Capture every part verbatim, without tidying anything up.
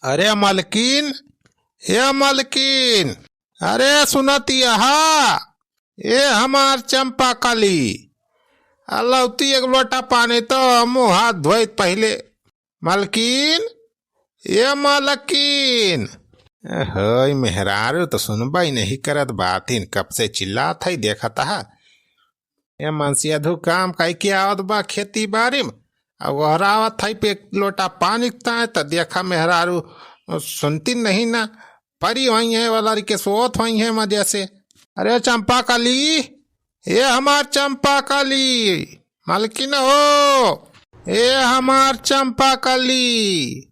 अरे मलकिन, ए मलकिन, अरे सुनत यहा, ए हमार चंपा कली, अलौती एक लोटा पानी तो मुँह हाथ धोइत पहिले। मलकिन, ए मलकिन। होय, मेहरारू तो सुनबइ नहीं करत बातिन, कब से चिल्लात है, देखत हा। ए मनसियाधू काम कइके आवत बा खेती बारी में, अब ओहरावत है पे एक लोटा पानी ताय, त देखा मेहरारू सुनती नहीं ना, परी होइहैं वाला रिके सोत होइहैं मजे से। अरे चंपा कली, ए हमार चंपा कली, मलकिन हो, ए हमार चंपा कली,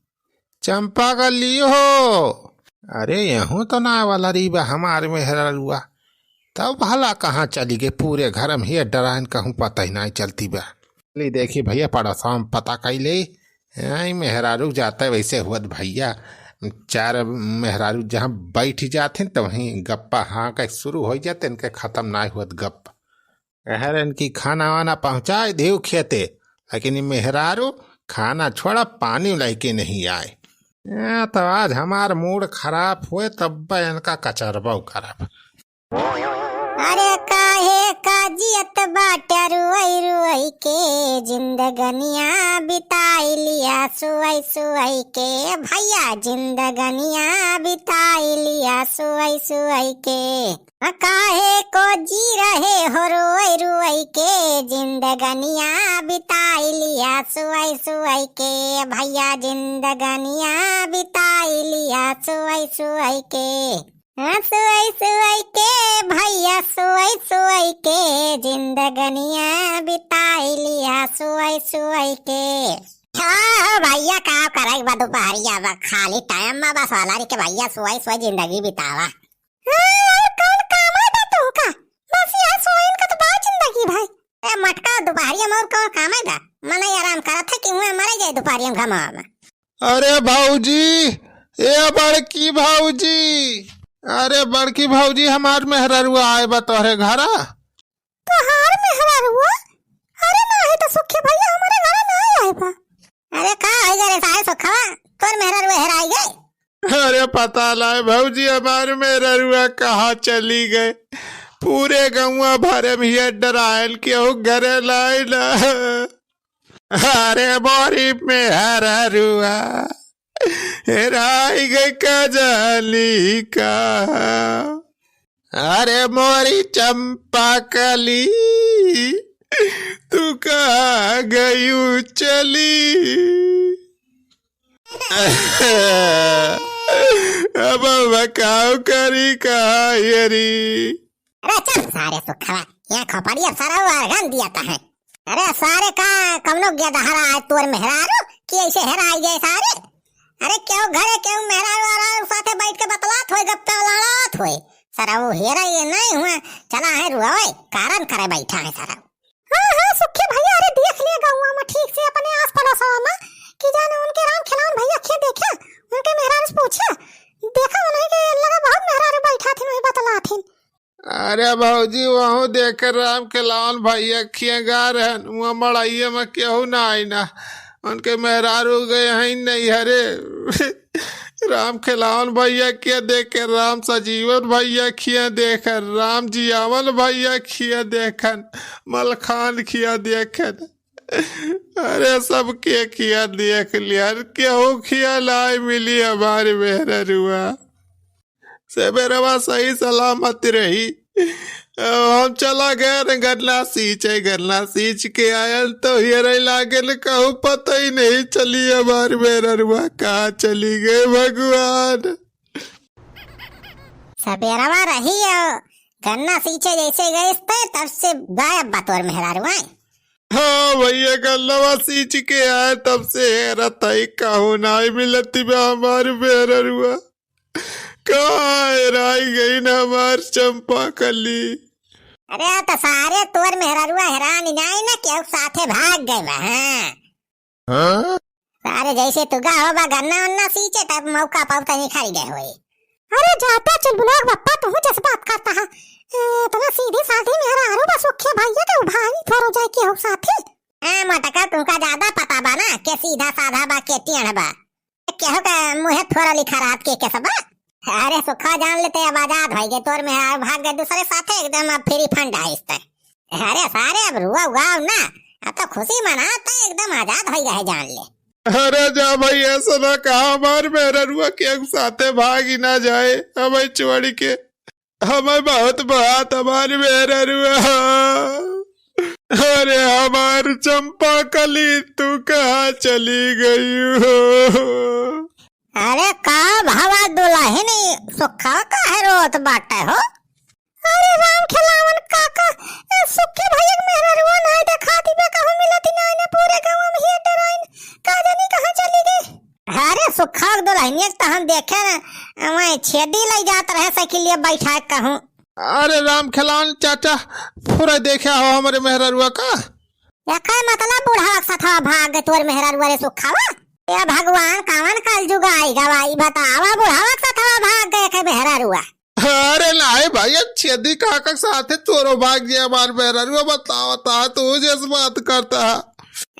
चंपा कली हो। अरे यहूँ तो ना वाला री बा हमार मेहरारुआ, तब भला कहाँ चली गई? पूरे घर में ही डराइन कहूँ पता ही नहीं चलती बा। ली देखी भइया, पड़ोसवा में पता कइले, आई मेहरारू जाता है वैसे हुअत भइया, चार मेहरारू जहाँ बैठ जाथिन तो वहीं गप्पा हाँ के शुरू होइ जाते, इनके खत्म नाहीं हुअत गप्पा। अहर इनकी खाना वाना पहुँचाए देव खेते, लेकिन ये मेहरारू खाना छोड़ा पानी लइके नहीं आए। ए, तो आज हमार मूड खराब हुए तब इनका कचरबो करब। अरे काहे का जियत बाटे रुअई रुअई के, जिंदगनिया बिताई लिया सुअई सुअई के, भइया जिंदगनिया बिताई लिया सुअई सुअई के। आ काहे को जी रहे हो रुअई रुअई के, जिंदगनिया बिताई लिया सुअई सुअई के, भइया जिंदगनिया बिताई लिया सुअई सुअई के। हाँ, सुअई सुअई के भइया, सुअई सुअई के, जिंदगनिया बिताई लिया सुअई सुअई के। हाँ हो भइया, का करई बा, दुपहरिया बा, खाली टाइम में बस वाला रे के भइया, सुअई सुअई जिंदगी बितावा। हाँ, और कौन काम है बा तुमका? बस यह सुअइन का तो बा जिंदगी भाई। ए मटका, दुपहरिया में और कौन काम है बा? मनई आराम करत है कि हुए मरे जाए दुपहरिया में घमावा में। अरे भौजी, ए बड़की भौजी, अरे बड़की भौजी, हमार मेहररुआ आए बा तोहरे घरा। तोहार मेहररुआ? अरे नाही तो सुखी भइया, हमरे घरा नाही आए बा। अरे का होइ गए रे सारे सुखवा, तोर मेहररुआ हेराई गए? अरे पता नाहीं भौजी, हमार मेहररुआ कहाँ चली गए? पूरे गौवा भरे में ये डरायल, केहू घरे नाहीं ना। अरे मोरी मेहररुआ, हेराई गई का जानी का। अरे मोरी चंपा कली, तू कहाँ गयू चली? अब बताओ करी कहाँ येरी। अरे चुप सारे सुखवा, यहाँ खोपड़ी अब सारा वो अर्गन दिया था है। अरे सारे का कमनो गया दहरा है तोर मेहरारू कि ऐसे हेराई गए सारे? अरे केहू घरे केहू मेहरारू आरारू साथे बैठ के बतलात होए, गप्पे लड़ात होए। सारा वो हेरा ये नहीं हुआ, चला है रुआवे, कारण करे बैठा है सारा। हाँ, हाँ, सुखी भइया, अरे देख लिया गौवा में ठीक से अपने आस पड़ोसवा में कि जाने उनके राम खिलावन भइया खिया देखे, उनके मेहरारू से पूछे, देखा उन्हीं के लगा बहुत मेहरारू बैठा थिन, वही बतला थिन। अरे भौजी, वहूँ देखे राम खिलावन भइया खिया गा रहन, वहाँ मड़ाइये में केहू ना आई ना, उनके मेहरारू गए हैं नैहरे। राम खिलावन भइया खिया देखे, राम सजीवन भइया खिया देखन, राम जियावन भइया खिया देखन, मलखान खिया देखन। अरे सबके खिया देख लिया, केहू खिया नाहीं मिली हमारी मेहररुआ। सबेरवा सही सलामत रही। अब हम चला गए न गन्ना सींचे, गन्ना सींच के आयल तो हेरे लागे न कहूँ पता ही नहीं चली हमार मेहररुआ कहाँ चली गए भगवान। सबेरवा रही हो, गन्ना सींचे जैसे गए थे तब से गायब बा तोर मेहरारू आए। हाँ भइया, गन्नवा सींच के आए तब से हेरत है कहूँ नाहीं मिलती बा हमार मेहररुआ। कहाँ हेराई गई ना हमार चंपा कली? अरे, तो सारे तोर मेहररुआ हेरान जाए ना, केहू साथे भाग गए बा, हाँ। हाँ? सारे जैसे तू गा हो बा गन्ना उन्ना सींचे, तब मौका पाऊ तनी खरी गए होई। अरे, जाता चुलबुलाक बप्पा, तू जस बात करता है। ए, इतना सीधी साधी मेहरारू बा, सुखे भइया के भाई थोड़ो जाए केहू साथे। हाँ, मटका, तुमका ज्यादा पता बा ना, के सीधा साधा बा, के टेढ़ बा। केहू का मुँहे थोड़ा लिखा रात के, के सब? अरे सुखा, जान लेते अब आजाद होइ गए, तोर मेहरारू भाग गए दूसरे साथे, एकदम अब फ्री फंड है इस पे। अरे सारे अब रुआ उगाओ ना, अब तो खुशी मनाते एकदम आजाद होइ गए, जान ले। अरे जा भाई, ऐसा ना कहा, हमार मेहरारुआ के साथे भागी ना जाए, हमें छोड़ के। हमें बहुत बात हमारी मेहरारुआ। अरे हमार चंपा कली, तू कहाँ चली गई हो? अरे का भवा दुलहिनी, सुखा काहे रोत बाटे हो? अरे राम खेलावन काका, ए सुखी भैया के मेहरारुआ नाहीं देखाती बे, कहूँ मिलती नाहीं ना, पूरे गाँव में ही डराइन, का जानी कहाँ चली गई। अरे सुखा के दुलहिनिया के तो हम देखे ना, वहीं छेदी लइ जात रहे साइकिलिया बैठा के कहूँ। अरे राम खेलावन चाचा, पूरा देखे हो हमरे मेहरारुआ का? एकर मतलब बुढ़ावा के साथवा भाग गए तोर मेहरारुआ रे सुखावा? ए भगवान, कवन कलजुग आइ गवा, ई बतावा, बुढ़ावा के साथवा भाग गए के मेहरारुआ? अरे नाहीं भाई, छेदी काका के साथे तोरो भाग गए हमार मेहरारुआ, बतावा ता तू जैसे बात करता है।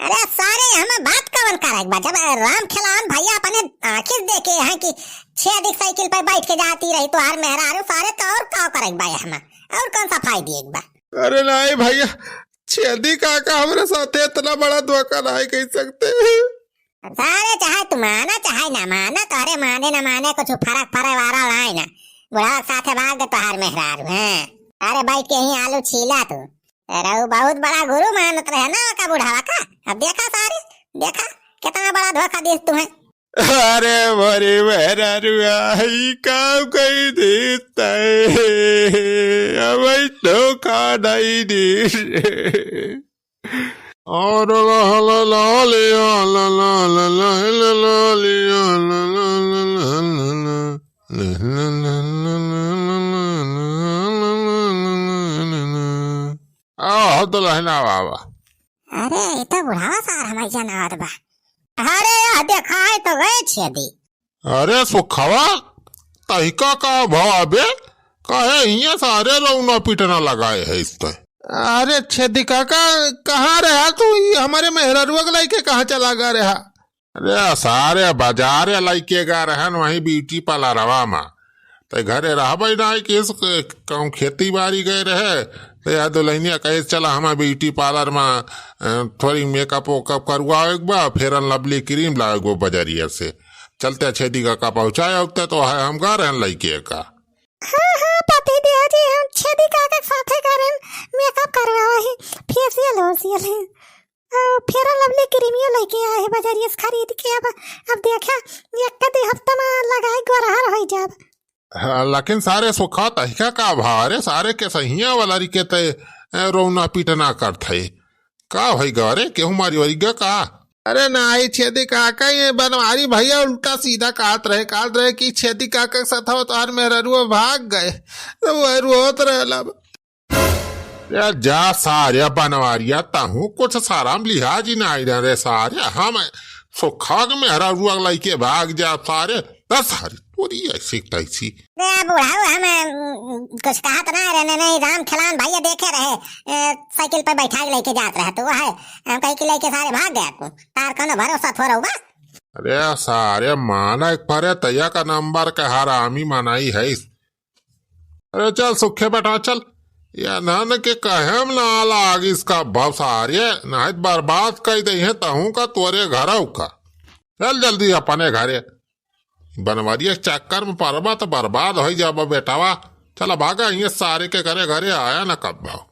अरे सारे, हमें बात कवन करे के बा, जब राम खेलावन भैया अपने आँखी से देखे हैं कि छेदी के साइकिल पर बैठ के जाती रही तोहार मेहरारू, सारे तो और का करे के बा हमें, और कौन सफाई दिए के बा? अरे नाहीं भैया, छेदी काका हमरे साथे इतना बड़ा धोखा नाहीं कइ सकते। सारे चाहे तू माना चाहे ना माना, तोहरे माने ना माने कुछ फरक पड़े वाला नाहीं ना। बुढ़ावा के साथे भाग गए तोहार मेहरारू, हैं? अरे बैठ के ही आलू छीला तू। अरे उ बहुत बड़ा गुरु मानत रहे ना का बुढ़ावा का। अब देखा सारे, देखा कितना बड़ा धोखा दिस तुम्हें। अरे मोरी मेहरारुआ, ई का कइ देता है, अब धोखा नाहीं दे। और ला ला ला लिया, ला ला ला ला ला ला लिया, ला ला ला ला ला ला। आह, दुलहिना बाबा। अरे, ई तो बुढ़ावा सार हमैया नावत बा। अरे, यह देखाए तो गए छेदी। अरे सुखवा, तहिका का भवा बे? काहे हियाँ सारे रौना पीटना लगाए है इस पे? अरे छेदी काका, कहाँ रहा तू? ई हमरे मेहररुआ के लइके कहाँ चला गा रहा? अरे सारे बजारे लइके गा रहन वहीं ब्यूटी पार्लरवा मा। ते घरे रहबे नाहीं कि इस कहूँ खेती बारी गए रहे, ते यह दुलहिनिया कहे, "चला हमा ब्यूटी पार्लर मा, अ, थोड़ी मेकअप वेकअप करवावे के बा, फेयर एंड लवली क्रीम लावे के बा बजरिया से।" चलते छेदी काका पहुँचाए उगते तो है हम गा रहन लइके का। हाँ, हाँ, पति देव जी, हम छेदी काका के साथे गा रहन मेकअप करवावे ही, फेशियल होशियल ही। अ, फेयर एंड लवली क्रीमियो लइके आए हैं बजरिया से खरीद के। अब, अब देखा, एक आध हफ्ता मा लगाए गोरहर होइ जाब। हाँ, लेकिन सारे सुखा तहिका का भा, अरे सारे के सहिया वाला रिके ते, ए, रौना पीटना करत है। का भई गा रे, केहू मारी वारी गा का? अरे नाहीं छेदी काका, ये बनवारी भैया उल्टा सीधा कहत रहे, कहत रहे कि छेदी काका के साथ हो तोहार मेहररुआ भाग गए, तो वह रोत रहला। ए जा सारे बनवारिया, तहूँ कुछ शरम लिहाज ही नाहीं रहे रे सारे, हम सुखा के मेहररुआ लइके भाग जा सारे, दस सारे तोरी ऐसी तैसी। रे बुढ़ऊ, हम, उम, कुछ कहत ना रहे, नहीं, राम खेलावन भैया देखे रहे, ए, साइकिल पे बैठा के लइके जात रहे तो वह, हम कही कि लइके सारे भाग गए तू, तार कौनो भरोसा थोड़ा हुआ। अरे सारे माना एक परे तैया का नंबर के हरामी मनाई है। अरे चल सुखे बेटा चल, ये नन के कहेम ना लाग इसका भव सारे, नहीं बर्बाद कइ दे हैं तहूँ का तोरे घरऊ का। चल जल्दी अपने घरे, बनवारिया के चक्कर में परबा तो बर्बाद होइ जाबा बेटावा। चला भागा, ये सारे के घरे, घरे आया ना कब भाव।